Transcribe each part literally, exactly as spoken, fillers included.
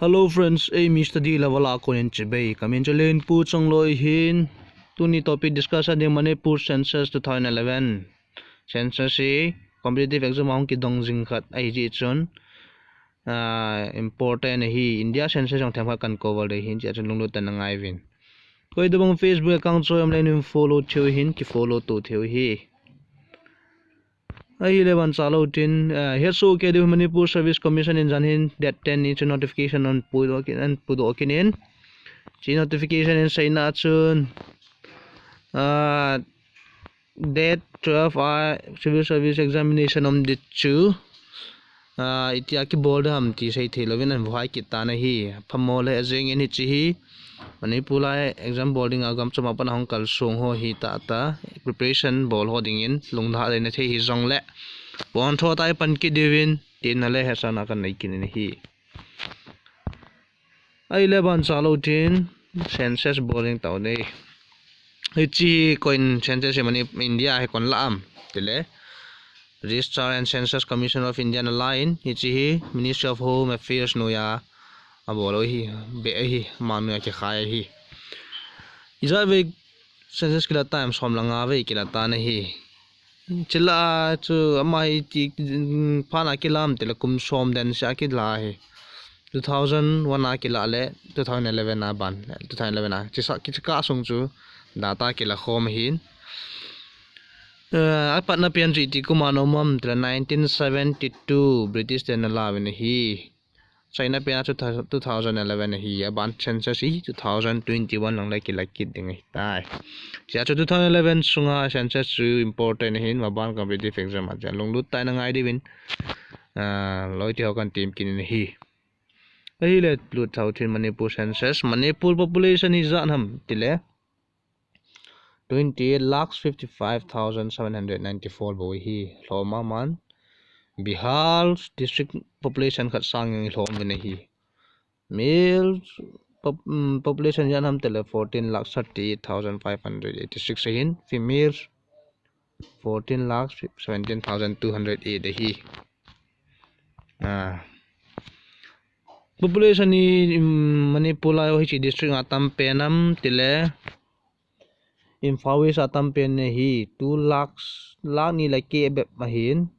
Hello friends, ei Mister D level a konin chibai. Kamin chu Lenpu Chongloi hin. Tuni topic discuss a ding Manipur census two thousand eleven. Census hi competitive exam a hung kidong jing khat ahi jeh chun, ah, important ahi. India census jong themkhat kan cover ding ahin, jeh chun lunglut tah in ngai uvin. Koi tobang Facebook account choi um le neihin follow theiyu ahin, kifollow to theiyu ahi. Ahile ban chalou tin, eh, hiche sohkei diu Manipur Service Commission in jan hin date ten ni chu notification ahin puidoh kit, ahin puidoh kit in. Hiche notification in aseina chun, ah, date twelve a civil service examination um ding chu, ah, itia kibol ding ham ti seithei louvin ahin vuhai kit tan ahi. Phamo lheh jengin hiche hi Manipur a exam bol dinga gam chom a pat a hung kalsong ho hi tah tah preparation bol ho dingin lungdon lheh na thei hijongle, pon tho tah a pan kit diuvin tina le hetsahna kanei kit in ahi. Ahile ban chalou tin census bol ding tao dei. Hiche hi koiin census hi Mani-, India hi koiin la am tile, Registrar and Census Commission of India in alan, hiche hi Ministry of Home Affairs noiya abol u ahi, beh ahi, ama noiya kikhai ahi. Ijat vei census kila tam, som le nga vei kila tan ahi. Chule chu ama hi iti, phat a kila am tile kum som den seh a kila ahi. Two thousand one a kila le two thousand eleven a ban, two thousand eleven a. Hiche seh, hiche kah sung chu data kila khom ahin. Eh, apatna pen chu iti kum a um am tile nineteen seventy-two British ten in ala uvin ahi. China pen a chu two thousand eleven ahi, aban census hi two thousand twenty-one lang le kila kit ding ahitai. Hiche chu two thousand eleven sunga census chu important ahin, maban competitive exam a chu lunglut tah in ngai diuvin, ah, loi ti ho kahin tem kit in ahi. Ahile lut tau tin Manipur census, Manipur population hi ijat ham tile, twenty-eight lakhs fifty-five thousand seven hundred ninety-four bou ahi, lhom aman. Bihar district population khat sang jong lhom uvin ahi. Male pop-, um, population ijat ham tile fourteen lakhs thirty-eight thousand five hundred eighty-six ahin. Female fourteen lakhs seventeen thousand two hundred eight ahi. Ah. Population hi, um, Manipur a hiche district a tam pen ham tile, Imphal West a tam pen ahi, two lakhs, lakh ni le keh bep ahin,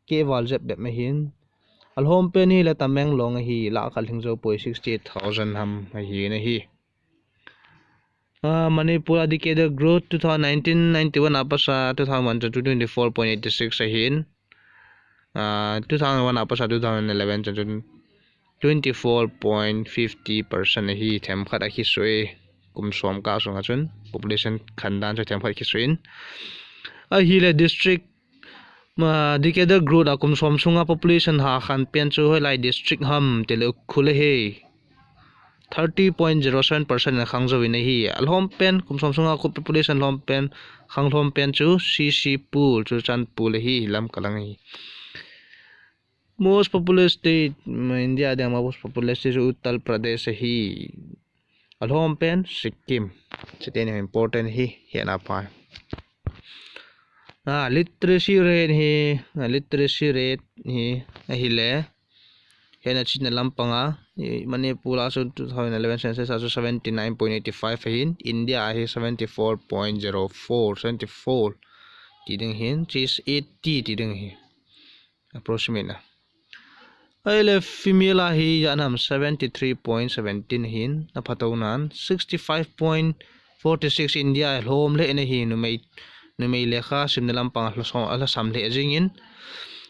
keh val jep bep ahin. Alhom pen hi le Tamenglong ahi, lakh khat lhing jou poi, sixty-eight thousand ham ahin ahi. Ah, Manipur a decadal growth two thousand nineteen ninety-one a pat a two thousand one chu twenty-four point eight six ahin. Ah, two thousand one a pat a two thousand eleven chu twenty-four point fifty percent ahi, themkhat akisuh e. Kum som kah sunga chun population khandan chu themkhat kisuh in. Ahile district, ma, decadal growth a kum som sunga population ha khan pen chu hoilai district ham tile Ukhrul ahi. Thirty point zero seven percent in akhang jouvin ahi. Alhom pen, kum som sunga population lhom pen, khang lhom pen chu C C Pur, Churachandpur ahi, Lamka lang ahi. Most populous state, mm, India a ding most populous state chu Uttar Pradesh ahi. Alhom pen Sikkim. Hiche teni important ahi, hetna pha. Ah, literacy rate hi, ah, literacy rate hi, ahile, hetna chihna lampang a, i, Manipur a chu two thousand eleven census a chu seventy-nine point eighty-five ahin, India a hi seventy-four point zero four, seventy-four ti ding ahin, hiche hi eighty ti ding ahi. Approximate na. Ahile female a hi ijat ham seventy-three point seventeen ahin, apha tou nan sixty-five point forty-six India a lhom lheh in ahi, numei, numei lekha simna lampang a lhasam, alhasam lheh jingin.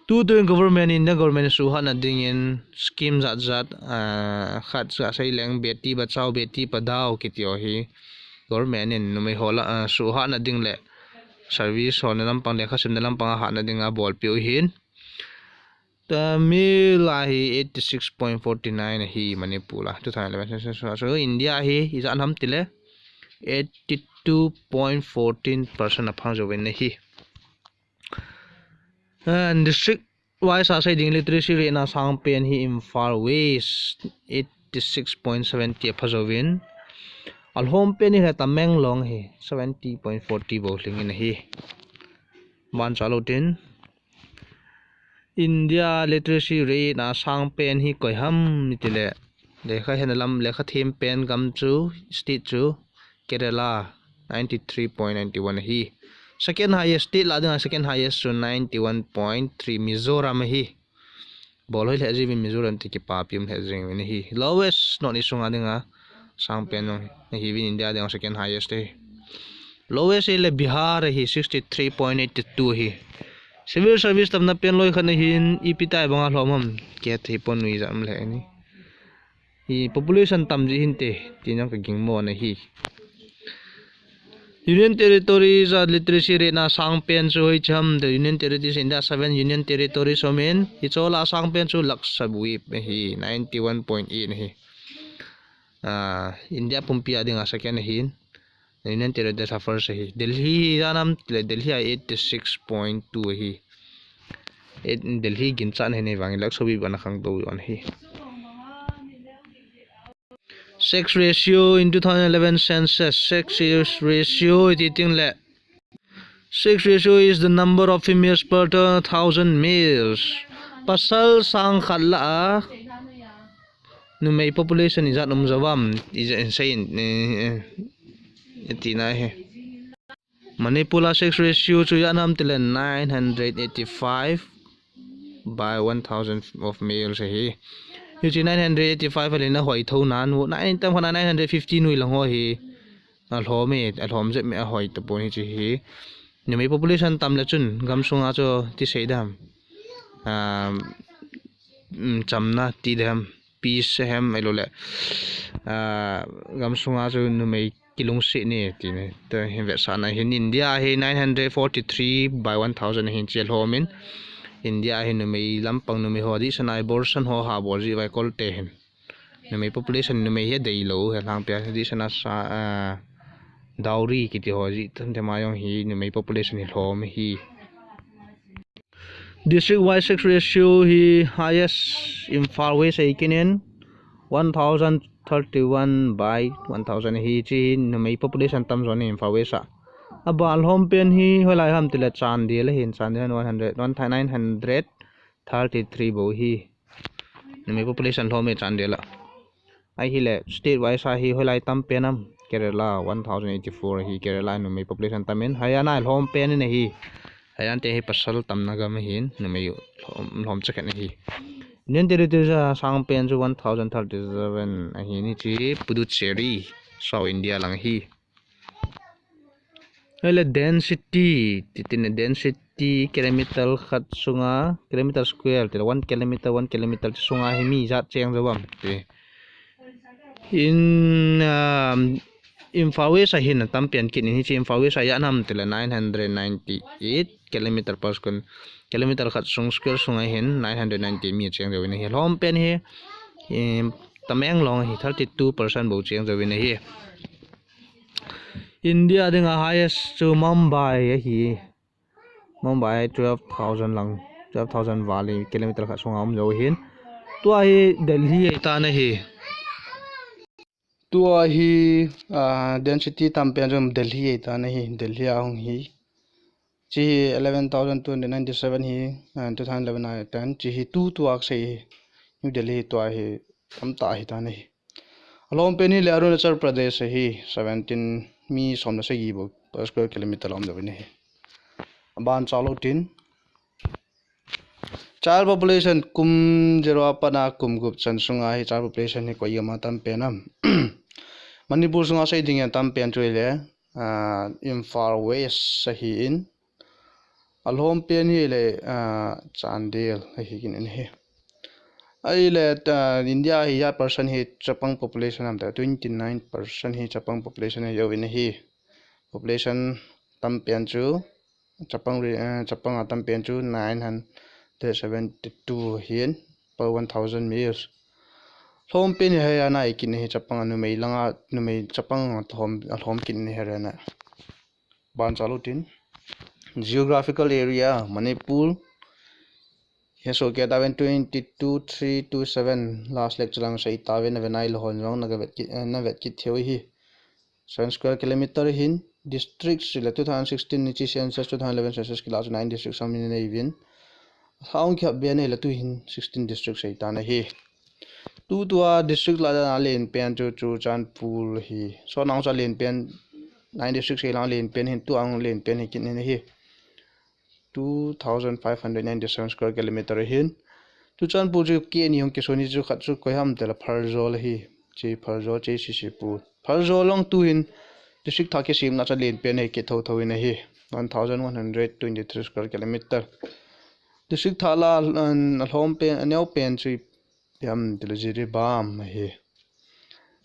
Tutu in government in, India government in suhhatna dingin scheme jat jat, ah, khat chu asei leng Beti Bachao, Beti Padhao kiti ho hi. Government in numei ho la, ah, suhhatna ding le service ho na lampang lekha simna lampang a hatna ding a abolpeh u ahin. Tamil a hi eighty-six point forty-nine ahi Manipur a. Two thousand eleven census a chu India a hi ijat ham tile eighty-two point fourteen percent aphang jouvin ahi. And district wise a sei ding literacy rate na asang pen hi Imphal West eighty-six point seventy apha jouvin. Alhom pen hi le Tamenglong hi seventy point forty bou lhingin ahi. Ban chalou tin. India literacy rate na asang pen hi koi ham iti le Lekha hena lam, lekha them pen gam chu, state chu Kerala, ninety three point nine one ahi. Second highest, state lah dinga second highest chu ninety one point three Mizoram ahi. Bol hoi lheh jiuvin Mizoram te kipapi um lheh jing uvin ahi. Lowest North East sunga dinga sang pen jong ahiuvin India dinga second highest ahi. Lowest ahile Bihar ahi, sixty three point eight two ahi. Civil service tamna pen loi khat ahin, ipi tai banga lhom ham, kihethei pon, nuijat um lheh ni. Hi population tam jeh hinte, tin jong kaging mo na hi. Union Territories a literacy rate na sang pen chu hoiche ham, the Union Territories, India seven Union Territories umin, hiche lah a sang pen chu Lakshadweep ahi, ninety one point eight ahi. Ah, India pumpi a dinga second ahin. Union Territories a first ahi. Delhi hi ijat ham tile Delhi a eighty six point two ahi. Eight, Delhi ginchat ahi, nei vangin Lakshadweep ana khangtou u ahi. Sex ratio in two thousand eleven census, sex ratio iti teng le, sex ratio is the number of females per thousand males. Pasal sang khat lah a numei population ijat um jou ham, ijat in sei in, eh, eh, iti na hi. Manipur a sex ratio chu ijat ham tile nine hundred eighty five by one thousand of males ahi. Hiche nine hundred eighty five a lina hoi tho nan, nine tam khat a nine hundred fifty nui lang ho hi. Alhom e, alhom jep me, ahoi tapon hiche hi. Numei population tam le chun, gam sunga chu ti sei dam. Um, um, chamna ti dam, peace hem, ahilou le. Ah, gam sunga chu numei kilungset ni ti ni. Te hin vetsahna hin India hi nine hundred forty three by one thousand hin che lhomin. India hi numei lampang numei ho dihsana abortion ho ha bol ji vai kol te hin. Numei population numei hi deilou, he lang pia dihsana sa, ah, dowry kiti ho ji, tam te ma jong hi numei population hi lhom hi. District wise sex ratio hi highest Imphal West a hi kinin, one thousand thirty one by one thousand hi, hiche hi numei population tam jo ni Imphal West a. Aban lhom pen hi hoilai ham tile Chandel ahin, Chandel hin one hundred, one thousand nine hundred thirty three bou hi. Numei population lhom e Chandel a. Ahile state wise a hi hoilai tam pen ham, Kerala one thousand eighty four hi, Kerala numei population tam in, Haryana lhom pen in ahi. Haryana te hi pasal tamna gam ahin, numei lhom, lhom chakhen ahi. Union Territories a sang pen chu one thousand thirty seven ahi, hiche Puducherry, South India lang ahi. Ahile density, ti tin density kilometer khat sunga, kilometer square, ti one kilometer, one kilometer sunga hi mi ijat cheng jou ham ti. In, um, Imphal West a hin atam pen kit in, hiche Imphal West a ijat ham tile nine hundred ninety eight kilometer per square, kilometer khat sung square sunga hin nine hundred ninety mi cheng jou in ahi. Lhom pen hi, em, Tamenglong hi thirty two percent bou cheng jou in ahi. India dinga highest chu Mumbai ahi. Mumbai twelve thousand lang, twelve thousand val hi kilometer khat sunga um jou hin. Tua hi Delhi ahi tan ahi. Tua hi, ah, density tam pen chu Delhi ahi tan ahi. Delhi a hung hi. Hiche hi eleven thousand two hundred ninety seven hi, ah, two thousand eleven a tan. Hiche hi tu tua kasei hi. New Delhi tua hi tamtah ahi tan ahi. Alhom pen hile Arunachal Pradesh ahi, seventeen, mi som le sagi bou per square kilometer a um jou in ahi. Aban chalou tin. Child population kum zero a pat a kum gup chan sunga hi child population hi koi gam a tam pen ham. Manipur sunga sei ding a tam pen chu hile, ah, Imphal West ahin. Alhom pen hile, ah, Chandel ahi kinin ahi. Ahile, ah, India hi ijat percent hi chapang population ham tile twenty nine percent hi chapang population ahi jouvin ahi. Population tam pen chu chapang, eh, chapang a tam pen chu nine hundred seventy two hin per one thousand males. Lhom pen hi Haryana ahi kinin ahi, chapang a numei langa, numei chapang a lhom, alhom kinin ahi Haryana. Ban chalou tin. Geographical area, Manipur. Hi sohkei tauvin twenty two three two seven last lecture lang sei tauvin, aven ahile hon jong na vet kit, eh, na vet kit thei u ahi. Seven square kilometer hin, district chu hile two thousand sixteen ni chu census, two thousand eleven census kilah chu nine districts aum in ahi uvin. Athah hung kihap be ahile tu hin sixteen districts ahi tan ahi. Tutua district lah a len pen chu Churachandpur hi. So nang chu len pen nine district sei lang len pen hin, tua len pen hi kin hin hi. Two thousand five hundred ninety-seven square kilometer hin. Churachandpur chu kei ni hung kisun hi chu khat chu koi ham tela Pherzawl hi. Chi Pherzawl chi Sisipur. Pherzawl long tu hin district thah kisim na cha len pen hi ki tho tho in hi. One thousand one hundred twenty-three square kilometer. District thah lah a, a lhom pen, a neo pen chu ipi ham tila Jiribam hi.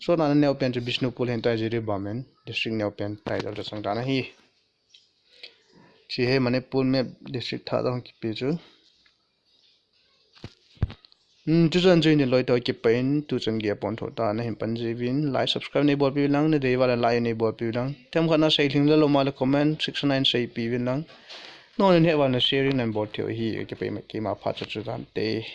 So na neo pen chu Bishnupur hin tai Jiribam in district neo pen tai dal ta sang ta na hi. Chi hi Manipur map district thah dang kipi chu. Hmm, tuchan chu ni loi to kipain tuchan gei pon tho ta na hin pan jivin like subscribe nei bol pi lang na dei vala like nei bol pi lang. Themkhat na sei lhing le loma le comment section a sei pi vin lang. Non in he vala sharing nan bol thei hi kipai ma kima pha chu chu dan te.